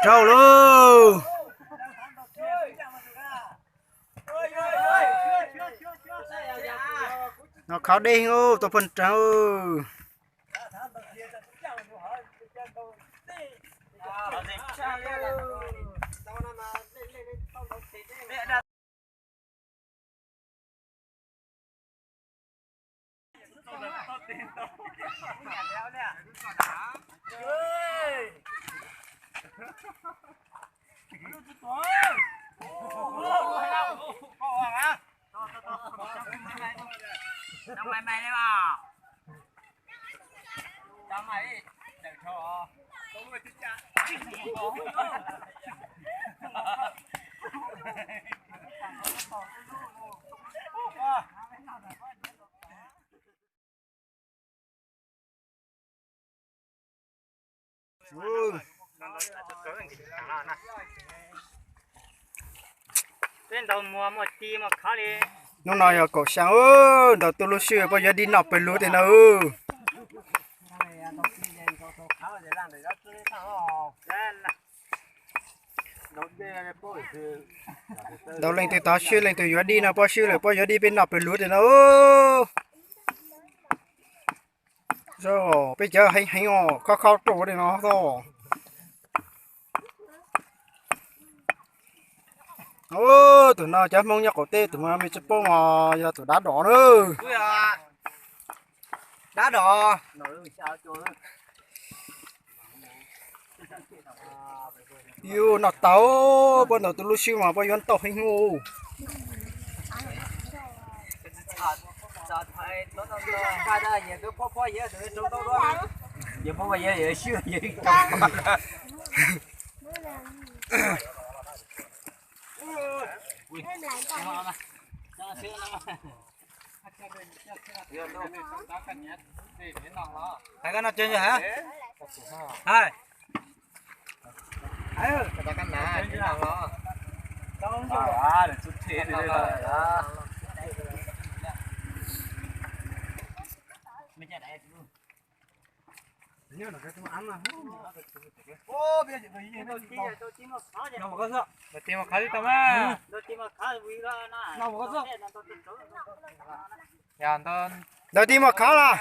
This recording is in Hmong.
raug lauj. No khov dej ub, tau poj nrag. Hnub no yog kaum xya, ntaus tuj lub swb poj yuav dib noj pawg lug tej no. Ntaus leej twg tov swb leej twg yuav dib no, poj swb lawm poj yuav dib peb noj pawg lug tej no. Peb cov heev heev os, khob khob rau tej no xwb. Tus no cov Hmoob nyob qaum teb tus no me tsis paub mas yog tus dab dom na. Dab dom. Yus noj tau, poj ntaus tuj lub swb mas poj yuav ntau heev ub. Hais koj no ces hais. Ntawd tib muaj khov lawm.